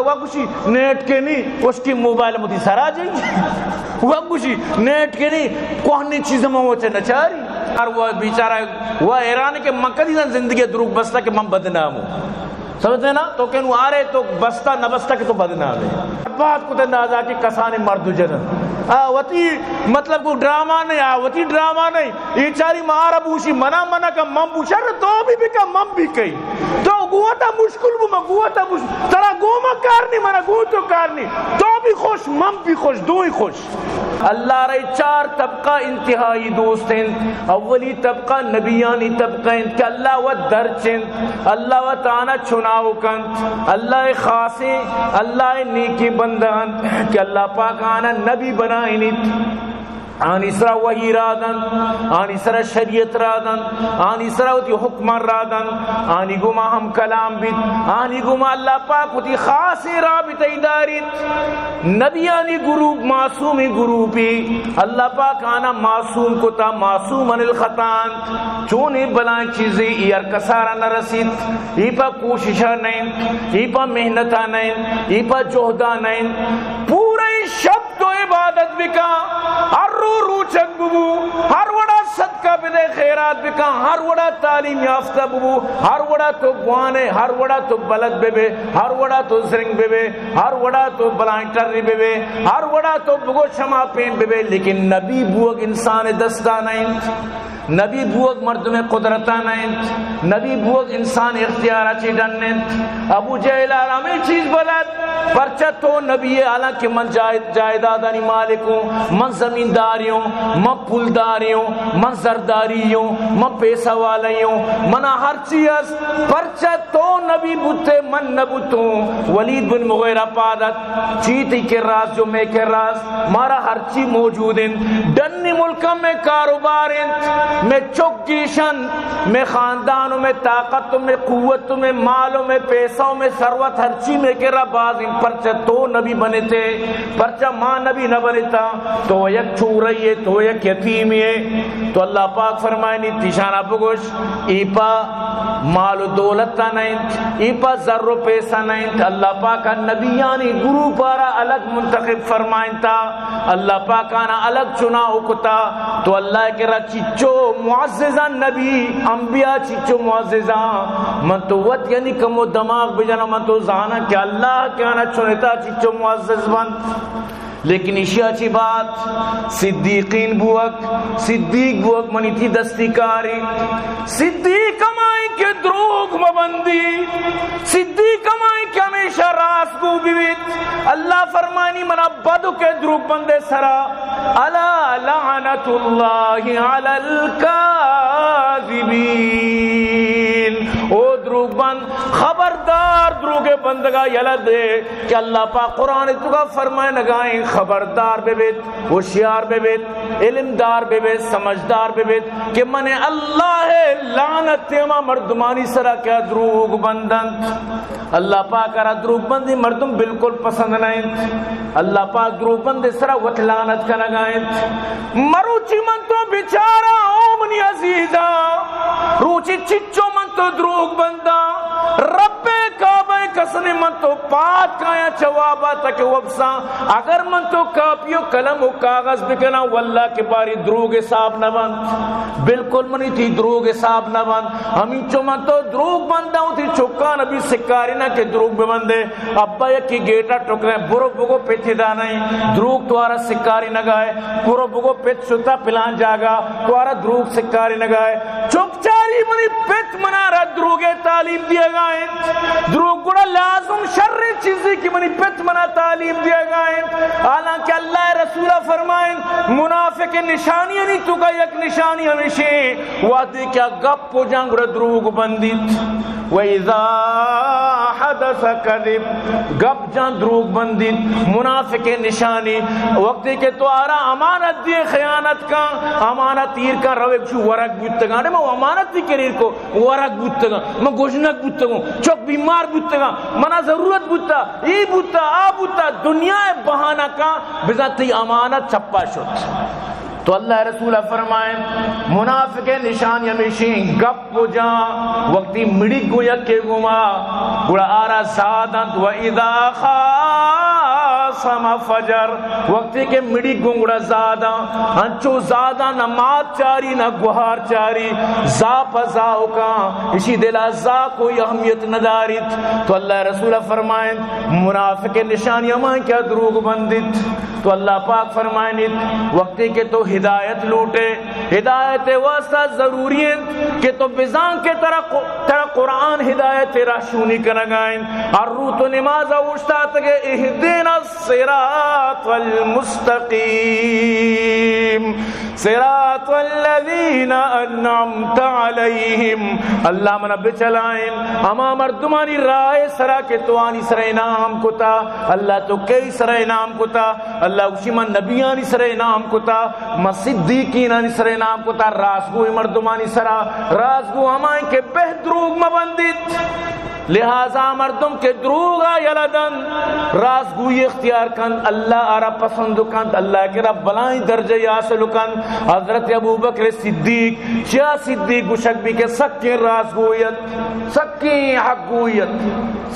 و گوشی، نیٹ کہ نی، اس کی موبائل متی سرا جائی۔ و گوشی، نیٹ کہ نی، کوہنی چیز من وچ نچاری۔ اور وہ بیچارہ، وہ حیران کہ من کدی زندگی دروگ بستا کہ من بدنام ہوں۔ سمجھتے نا؟ تو کہ نو آرے تو بستا نہ بستا کہ تو بدنام ہے۔ بات کو تے نازا کہ کسانی مرد جنن۔ آ، وتی مطلب کو ڈرامہ نہیں، آ، وتی ڈرامہ نہیں۔ اے چاری مارا بوشی، منا منا کا من بوشا، تو بھی بکا، من بھی کئی۔ تو گوتا مشکل بو، ما گوتا مشکل۔ ترا گوما کار نہیں، منا گو تو کار نہیں۔ تو بھی خوش، من بھی خوش، دوئی خوش۔ اللہ رے چار طبقہ انتہائی دوست انت۔ اولی طبقہ نبیانی طبقہ انت کہ اللہ و درچ انت، اللہ و تانا چناؤ کنت، اللہ خاصیں، اللہ نیکی بندہ انت کہ اللہ پاک آنا نبی بنائینیت۔ آنی سرا وحی را دنت، آنی سرا شریعت را دنت، آنی سرا وتی حکمان را دنت، آنی گوما ہم کلام بیت، آنی گوما اللہ پاک وتی خاصیں رابطہ ای داریت۔ نبیانی گروپ معصومی گروپی، اللہ پاک آنا معصوم کتا، معصوم عن الخطا انت۔ چونیں بلائیں چیزے ای ہر کسارا نہ رسیت، ای پا کوششا نہ انت، ای پا محنتا نہ انت، ای پا جہدا نہ انت۔ پورے شپ تو عبادت بکا، ہر رو روچگ ببو، ہر وڑا صدقہ بدے، خیرات بکا، ہر وڑا تعلیم یافتہ ببو، ہر وڑا تو بوانے، ہر وڑا تو بلد ببے، ہر وڑا تو زرنگ ببے، ہر وڑا تو بلائیں ٹری ببے، ہر وڑا تو بگو شما پین ببے، لیکن نبی بوگ انسان دستا نہ انت۔ نبی بوگ مردم قدرتا نہ انت، نبی بوگ انسان اختیارا چی ڈن انت۔ ابو جہل آرا ہمیں چیز بلد، پرچہ تو نبی ہے، حالانکہ من جائد-، جائیدادانی مالک ہوں، من زمینداری ہوں، من پولداری ہوں، من زرداری ہوں، من پیسہ والی ہوں، منا ہر چی است، پرچہ تو نبی بوتے من نہ بوتوں۔ ولید بن مغیرہ پاد ات، چی تئی کرا است جو مئے کرا است، مارا ہرچی موجود انت، ڈنی ملکاں مئے کاروبار انت، مئے چک گیش انت، مئے خاندان و مئے طاقت و مئے قوت و مئے مال و مئے پیسہ و مئے ثروت ہرچی مئے کرا باز انت، پرچہ تو نبی بنتے، پرچہ ما نبی نہ بنتا، تو یک چورے ئے، تو یک یتیمے ئے۔ تو اللہ پاک فرمائنی، تیشانا بگوش، ای پا مال و دولت نہ انت، ای پا زر و پیسہ نہ انت۔ اللہ پاک نبیانی گروپ آرا الگ منتخب فرمائنتا، اللہ پاک آنا الگ چناؤ کتا۔ تو اللہ کرا چچو معززاں نبی، انبیاء چچو معززاں۔ من تو وت یعنی کمو دماغ بجنا، من تو زانا کہ اللہ کہ آنا چنتا چچو معزز بنت۔ لیکن ایشی ءَ چی بات، صدیقین بوگ، صدیق بوگ منی تئی دستی کاری۔ صدیق ہمائیں کہ دروگ مبندی، صدیق ہمائیں کہ ہمیشہ راست گو بیت۔ اللہ فرمانی، منا بد کہ دروگ بندے سرا، الا لعنت اللہ علی الکاذبین۔ او دروگ بند، خبردار دروگ بندگا یلہ دے۔ کہ اللہ پاک قرآن توکا فرمائنگائیں، خبردار ببیت، ہوشیار ببیت، علمدار ببیت، سمجھدار ببیت کہ من اللہ لعنت ہما مردمانی سرا کہ دروگ بندنت۔ اللہ پاک را دروگ بندی مردم بالکل پسند نہ انت۔ اللہ پاک دروگ بندے سرا وت لعنت کنگا انت۔ مروچی من تو بیچارہ او منی عزیزاں، روچی چچو من تو دروگ بنداں، رب کعبہ قسم من تو پاد کایاں چہ وابا تک وپساں۔ اگر من تو کاپی و قلم و کاغذ بکناں، واللہ کہ باری دروگ حساب نہ بنت، بالکل منی تئی دروگ حساب نہ بنت۔ ہمینچو من تو دروگ بنداں، وتی چکاں نبی سکاری نہ کہ دروگ ببندے۔ ابا یکی گیٹا ٹکرے، برو بگو پت ادا نہیں، دروگ توارا سکاری نگائے، برو بگو پت شتا پلان جاگا، توارا دروگ سکاری نگائے۔ چک چاری منی پت منا را دروگے تعلیم دیگا انت۔ دروگ گڑا لازم شریں چیزے کہ منی پت منا تعلیم دیگا انت۔ حالانکہ اللہ رسول فرمائیں، منافق نشانی ہنی توکا یک نشانی ہمیشیں، وہدے کہ گپ و جان گڑا دروگ بندیت۔ و اذا حدث کذب، گپ جان دروگ بندیت۔ منافق نشانی، وقتی کہ تو آرا امانت دی خیانت کن، امانت ایر کن، روے بشو ورگ بوتگاں، ما امانت دی کریر کو، ورگ بوتگاں، من گژنگ بوتگوں، چک بیمار بوتگاں، منا ضرورت بوتا، ای بوتا، آ بوتا، دنیا بہانہ کن، بزاں تئی امانت چپا شت۔ تو اللہ رسول فرمائیں، منافق نشانی ہمیشیں گپ و جان، وقتی مڑی گو یکے گوما، گڑا آرا زادنت، و اذا خاصم فجر، وقتی کہ مڑی گوں گڑا زاداں، انچو زاداں نہ مات چاری نہ گوہار چاری، زا پہ زاوکاں، اشی دلا زا کوئی اہمیت نہ داریت۔ تو اللہ رسول فرمائیں، منافق نشانی ہمائیں کہ دروگ بندیت۔ تو اللہ پاک فرمائنیت، وقتی کہ تو ہدایت لوٹے، ہدایت واسطہ ضروری انت کہ تو بزان کہ ترا، ترا قرآن ہدایت راہشونی کنگا انت۔ ہر رو تو نماز اوشتاتگے، اهدنا الصراط المستقيم، صراط الذين أنعمت عليهم۔ اللہ منا بچلائیں ہما مردمانی راہ سرا کہ تو آنی سر انعام کتا۔ اللہ تو کئی سر انعام کتا؟ اللہ گوشی، من نبیانی سر انعام کتا، من صدیقینانی سر انعام کتا، راستگوئی مردمانی سرا۔ راستگو ہمائیں کہ بہ دروگ مبندیت۔ لہذا مردم کہ دروگا یلہ دنت، راستگوئی اختیار کنت، اللہ آرا پسند کنت، اللہ کرا بلائیں درجہ حاصل کنت۔ حضرت ابوبکر صدیق، چیا صدیق گوشگ بی کہ سکیں راستگویت، سکیں حق گویت،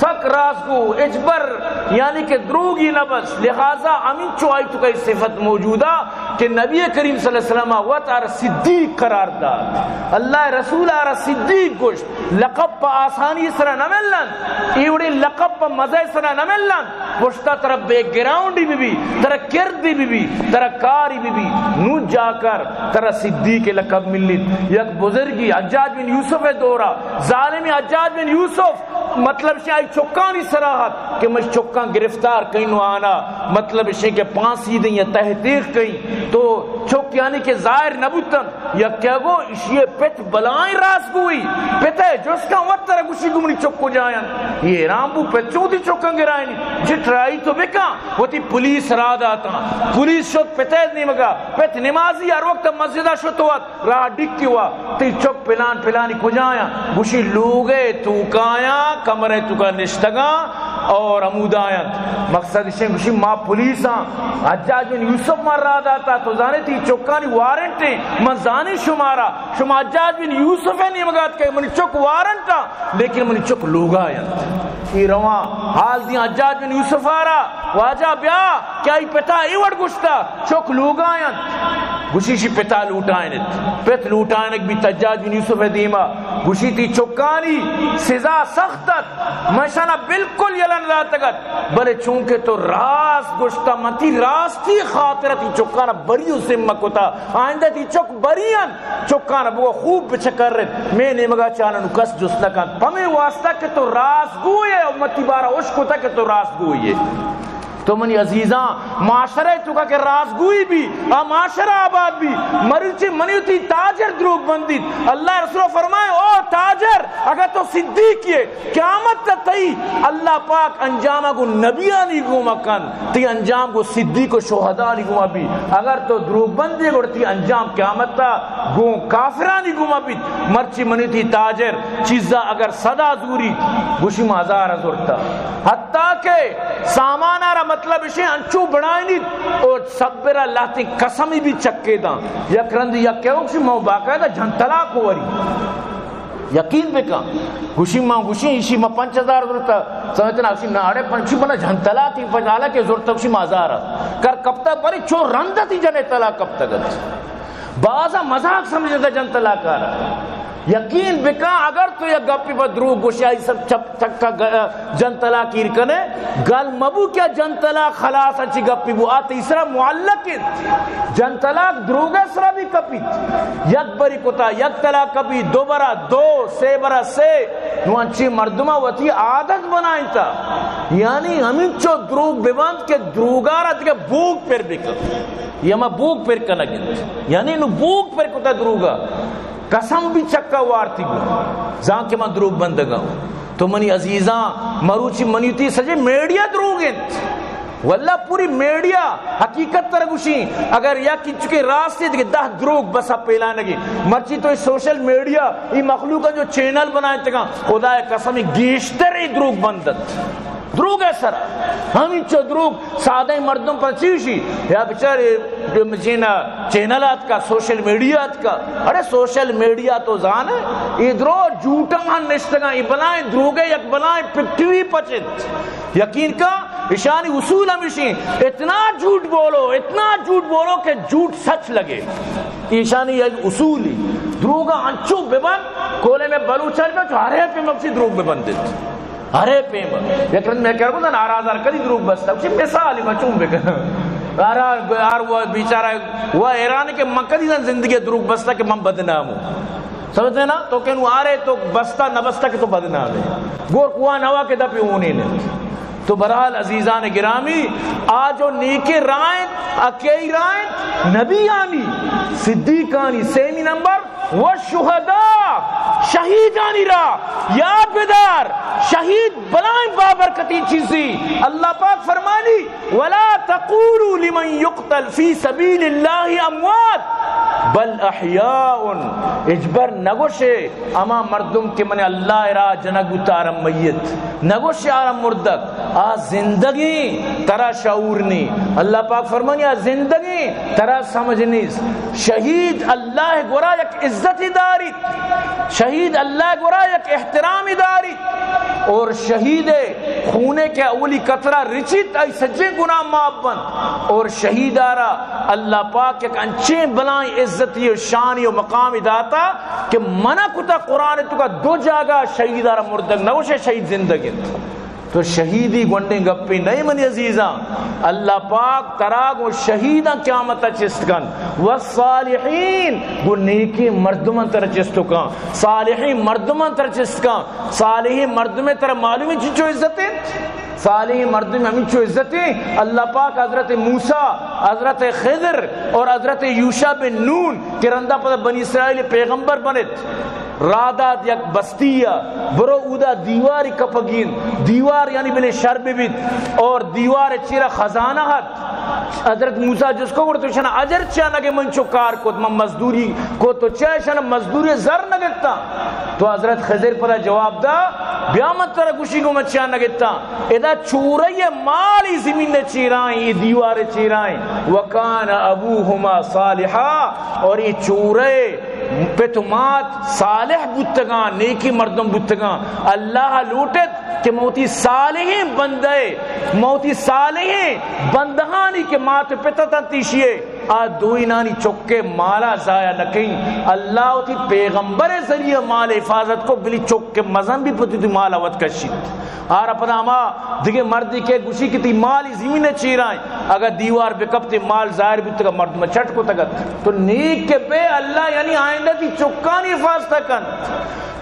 سک راستگو، اجبر، یعنی کہ دروگی نبس۔ لہذا ہمینچو آئی توکا صفت موجودہ کہ نبی کریم صلی اللہ علیہ وسلم وت آرا صدیق قرار دات۔ اللہ رسول آرا صدیق گوشت۔ لقب پہ آسانی سرا نہ ملنت، اے وڑیں لقب پہ مزہ سرا نہ ملنت۔ پشتا ترا بیک گراؤنڈی بہ بی، ترا کردی بہ بی، ترا کاری بہ بی، نوں جاکر ترا صدیق لقب ملیت۔ یک بزرگی حجاج بن یوسف دورا، ظالمی حجاج بن یوسف، مطلب شی آئی چکانی سرا ات کہ مش چکاں گرفتار کئیں نوں آنا، مطلب شی کہ پھانسی دیں یا تہ تیغ کئیں۔ تو چک یعنی کہ ظاہر نہ بوتنت۔ یکے گو، اشی پت بلائیں راستگوئی، پت جست کن وت ترا گوشی گو منی چک کجا انت؟ اے حیران بو، پت چو وتی چکاں گرائینی؟ چہ ٹرائی تو بکن۔ وتی پولیس راہ داتاں۔ پولیس شت پت نیمگا۔ پت نمازی، ہر وقت مسجدا شت وت۔ راہ ڈکی وا، تئی چک پلان پلانی کجا انت؟ گوشی لوگے توکا انت، کمرے توکا نشتگاں اور ہمودا انت۔ مقصد اشیں، گوشی ما پولیساں، حجاج بن یوسف ما راہ داتا، تو زانے تئی چکانی وارنٹ انت، من زانی شمارا، شما حجاج بن یوسف نیمگا اتکے، منی چک وارنٹا، لیکن منی چک لوگا انت۔ اے رواں حال دیاں حجاج بن یوسف آرا، واجہ بیا کہ آئی پتا اے وڑ گوشتا، چک لوگا انت۔ گوشی شی پتا لوٹائینت۔ پت لوٹائینگ بیت حجاج بن یوسف دیما۔ گوشی تئی چکانی سزا سخت ات۔ من شانا بالکل یلہ نداتگ ات۔ بلے چونکہ تو راست گوشتا، من تئی راستی خاطر تئی چکانا بری و سم کتا۔ آئندہ تئی چک بری انت۔ چکاں بگو خوب بچکرت، مئے نیمگا چانا نوں کس جست نہ کنت۔ پمے واسطہ کہ تو راست گوئے، امتی بارا اش کتا کہ تو راست گوئے۔ تو منی عزیزاں، معاشرہ توکا کہ راست گوئی بی، آ معاشرہ آباد بی۔ مروچی منی وتی تاجر دروگ بندیت۔ اللہ رسول فرمائے، او تاجر، اگر تو صدیق ئے، قیامت تا تئی اللہ پاک انجام گو نبیانی گوما کن، تئی انجام گو صدیق و شہدانی گوما بی۔ اگر تو دروگ بندے گڑا تئی انجام قیامت تا گوں کافرانی گوما بیت۔ مرچی منی تئی تاجر چیزا اگر صدا زوری، گوشی ما ہزار زورتا۔ حتی کہ سامانا را مطلب اشیں انچو بڑائینیت او سبرا لہتیں قسمی بی چکے داں۔ یک رندی یک کہ گوشی ما باقاعدہ جھن طلاق وری۔ یقین بکن۔ گوشی، ما گوشی، ایشی ما پنچ ہزار زرتا۔ سمجھتے نا؟ گوشی، نا، اڑے پنچی بنا جھن طلاق، ای پنچ، حالانکہ زرتا، گوشی، ما ہزار ات۔ کر کپتا، بری چو رند تی جنے طلاق کپتا گت۔ بازا مذاق سمجھتا جھن طلاق آرا۔ یقین بکن، اگر تو یک گپی پر دروگ گوشی، آئی سب چپ چکا گ-، جھن طلاق ایر کنے، گل مبو کہ جھن طلاق خلاص اچی گپی بو، آ تئی سرا معلق انت۔ جھن طلاق دروگ سرا بھی کپیت۔ یک بری کتا، یک طلاق کپیت، دو برا دو، سے برا سے۔ نو انچی مردما وتی عادت بنائینتا۔ یعنی ہمینچو دروگ ببند کہ دروگا را دگہ بوگ پر بکن۔ یہ ہما بوگ پر کنگ انت۔ یعنی نو بوگ پر کتا دروگا۔ قسم بھی چکا وارتی گو، زان کہ من دروگ بندگاں۔ تو منی عزیزاں، مروچی منی تی سجے میڈیا دروگ انت۔ واللہ پوری میڈیا حقیقت تر گوشی، اگر یا کچکے راست ہے، دگہ دہ دروگ بسا پیلانگی۔ مرچی تو سوشل میڈیا، ای مخلوق جو چینل بنائیں تگا، خدا قسم گیشتر ای دروگ بندت۔ دروگ ءِ سرا۔ ہمینچو دروگ سادہ مردم پر چیشی یا بچار جینا چینل آتکا، سوشل میڈیا آتکا۔ اڑے سوشل میڈیا تو زانے، اے درو جھوٹاں ہم نشتگاں، اے بلائیں دروگ ءِ یک بلائیں پکٹوی پچ انت۔ یقین کا، اشانی اصول ہمیشی، اتنا جھوٹ بولو، اتنا جھوٹ بولو کہ جھوٹ سچ لگے۔ ایشانی یک اصولی۔ دروگا انچو ببند، کولے میں بلوچان کا چارے پہ مکسی دروگ ببندت۔ ہرے پیم۔ یک رند میں کہہ رہا ہوں، آرا ہزار کدی دروگ بستا۔ اسی مثال ہی میں چون بکن۔ آرا، آر وہ بیچارہ، وہ حیران ہے کہ من کدی زندگی دروگ بستا کہ من بدنام ہوں۔ سمجھتے نا؟ تو کہ نو آرے تو بستا نہ بستا کہ تو بدنام ہے۔ گور کوا نوا کہ دپی ہونی نے۔ تو بہرحال عزیزان گرامی، آ جو نیکیں راہ انت، آ کئی راہ انت؟ نبیانی، صدیقانی، سیمی نمبر، والشہداء، شہیدانی راہ۔ یاد بدار، شہید بلائیں بابرکتیں چیزی۔ اللہ پاک فرمانی، ولا تقولوا لمن يقتل في سبيل الله اموات بل احياء۔ ہچبر نگوشے ہما مردم کہ من اللہ ءِ راہ جنگ بوت آرا میت، نگوشے آرا مردگ، آ زندگیں، ترا شعور نی۔ اللہ پاک فرمانی، آ زندگیں، ترا سمجھ نیست۔ شہید اللہ ءِ گورا یک عزتی داریت، شہید اللہ ءِ گورا یک احترامی داریت، اور شہید ءِ خونے کہ اولی قطرہ رچیت، آئی سجیں گناہ معاف بنت، اور شہید آرا اللہ پاک یک انچیں بلائیں عزتی و شانی و مقامی داتا کہ منع کتا قرآن ءِ توکا دو جاگہ شہید آرا مردگ نگوشے، شہید زندگ انت۔ تو شہیدی گونڈیں گپے نئے منی عزیزاں۔ اللہ پاک ترا گوں شہیداں قیامت ءَ چست کن، والصالحین، گوں نیکیں مردماں ترا چست کن، صالحیں مردماں ترا چست کن۔ صالحیں مردمے ترا معلوم ہے چنچو عزت انت؟ صالحیں مردم ہمینچو عزت انت۔ اللہ پاک حضرت موسیٰ، حضرت خضر اور حضرت یوشع بن نون کہ رندا پدا بنی اسرائیل پیغمبر بنت، راہ دات یک بستی ءَ، برو اودا دیواری کپگی انت۔ دیوار یعنی بلے شر بہ بیت، اور دیوار ءِ چیرا خزانہ ات۔ حضرت موسیٰ جست کو، گڑا تو شنا اجر چیا نگے؟ من چو کار کت، من مزدوری کت، تو چیا شنا مزدوری زر نگتا؟ تو حضرت خضر پدا جواب دا، بیا من ترا گوشی گو من چیا نگتا۔ ادا چورہ ءِ مال ای زمین ءِ چیرائیں، ای دیوار ءِ چیرائیں۔ وکان ابوہما صالحا، اور ای چورہ ءِ پت و مات صالح بوتگاں، نیکی مردم بوتگاں۔ اللہ لوٹت کہ موتی صالحیں بندے، موتی صالحیں بندہانی کہ مات و پت اتنت ایشی ءِ، آ دوئینانی چکے مالا ضائع نہ کئیں۔ اللہ وتی پیغمبر ذریعہ مال حفاظت کو، بلی چک مزن بھی پتی تو مال وت کشیت۔ آرا پدا ہما دگہ مردی کہ گوشی کہ تی مال ای زمین ءِ چیرائیں، اگہ دیوار بکپتے مال ظاہر بوتگا مردم چٹ کتگت۔ تو نیک کہ بے اللہ یعنی آئندہ تی چکانی حفاظت کنت۔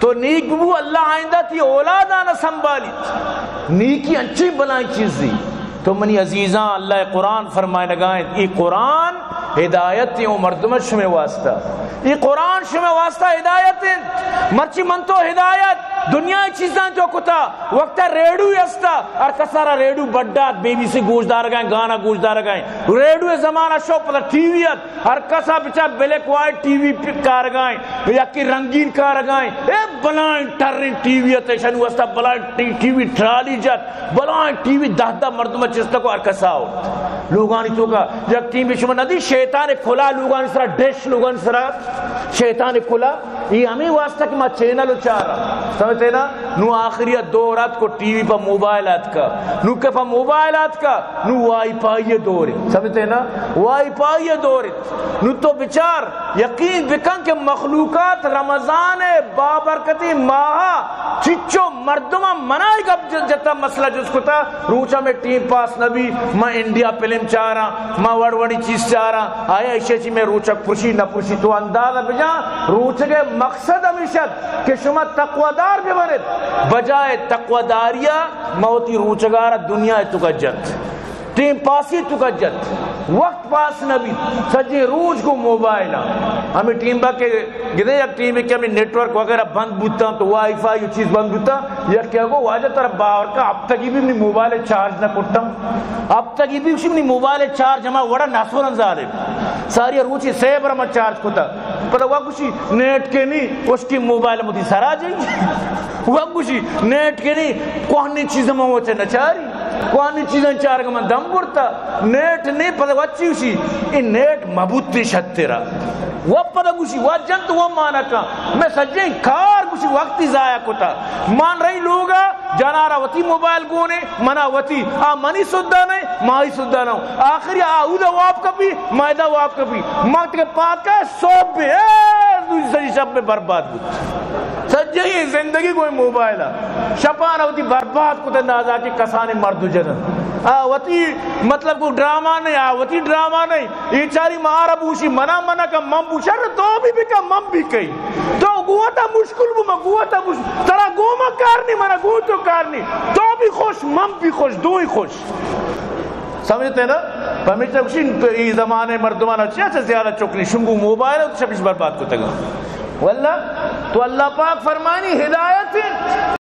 تو نیک ببو، اللہ آئندہ تی اولادانا سنبھالیت۔ نیکی انچیں بلائیں چیزی۔ تو منی عزیزاں، اللہ قرآن فرمائنگا انت، ای قرآن ہدایت ایں او مردم شمے واسطہ۔ ای قرآن شمے واسطہ ہدایت انت۔ مرچی من تو ہدایت دنیا ءِ چیزاں جو کتا، وقتا ریڈیو استا، ہر کسا را ریڈیو بڈات، بی بی سی گوش دارگائیں، گانا گوش دارگائیں۔ ریڈیو زمانہ شو پدا ٹی وی ات، ہر کسا بچار بلیک وائٹ ٹی وی پ-، کارگائیں، یکی رنگین کارگائیں۔ اے بلائیں ٹریں ٹی وی ات، ایشانی واسطہ بلائیں ٹی-، ٹی وی ٹرالی جت، بلائیں ٹی وی دہ دہ مردم چست کو ہر کسا ہو۔ لوگانی توکا یک ٹیم شما ندی، شیطان کلا لوگانی سرا، ڈش لوگانی سرا، شیطان کلا۔ ای ہمیں واسطہ کہ ما چینل و چارا۔ سمجھتے نا؟ نو آخری دور ات کو ٹی وی پہ موبائل آتکا۔ نو کہ پہ موبائل آتکا، نو وائی پائی دور۔ سمجھتے نا؟ وائی پائی دور۔ نو تو بچار، یقین بکن کہ مخلوقات رمضان بابرکتی ماہ چچو مردم منائی گپ ج-، جتا مسئلہ جس کتا، روچا میں ٹیم پاس نبی، ما انڈیا فلم چاراں، ما وڑ وڑی چیز چاراں، آیا ایشی چی میں روچک پرشی نہ پرشی؟ تو اندازہ بجا، روچگے مقصد ہمیشت کہ شما تقوادار بہ بنت، بجائے تقواداریا موتی روچگارا دنیا توکا جت، ٹیم پاسی توکا جت۔ وقت پاس نہ بیت، سجیں روچ گوں موبائل ءَ۔ ہمے ٹیم با کہ گدے یک ٹیمے کہ ہمے نیٹ ورک وغیرہ بند بوتاں تو وائی فائی و چیز بند بوتاں، یک کہ گو واجہ ترا باور کا ہفتگی بھی منی موبائل چارج نہ کرتاں، ہفتگی بھی گوشی منی موبائل چارج ہما وڑا نہ سورن ظالم، ساری روچی سے بر من چارج کتا، پدا وا گوشی نیٹ کے نی اس کی موبائل متی سرا جئی، وا گوشی نیٹ کے نی کوہنی چیز من وچ نہ چاری۔ کوانی چیزاں چارگ من دم برتا، نیٹ نے پدا وچی گوشی، اے نیٹ مبوتی شترا۔ و پدا گوشی، و جنت و مانا کن، میں سجیں کار گوشی وقتی ضائع کتا۔ مان رہی لوگا، جنارا وتی موبائل گونے، منا وتی، آ منی سدا نہیں، مائی سدا نہ۔ آخری آ اودا واپ کپی، ما ادا واپ کپی۔ مات کے پاکا صبح، اے، دوسری شب میں برباد بوت۔ سجہیں زندگی گوں موبائل ءَ۔ شپان وتی برباد کت، نازاکی کسانی مرد جن۔ آ وتی مطلب کو ڈرامہ نہیں، آ وتی ڈرامہ نہیں۔ اے چاری مارا بوشی، منا منا کا من بوشر، تو بھی بکا، من بھی کئی۔ تو گوتا مشکل بو، من گوتا مشکل۔ ترا گوما کار نہیں، منا گو تو کار نہیں۔ تو بھی خوش، من بھی خوش، دوئی خوش۔ سمجھتے نا؟ پمیشا گوشی، اے زمانے مردمانا چیا چہ زیادہ چک نہیں، شنگو موبائل ءَ شپش برباد کتگا۔ واللہ، تو اللہ پاک فرمانی ہدایت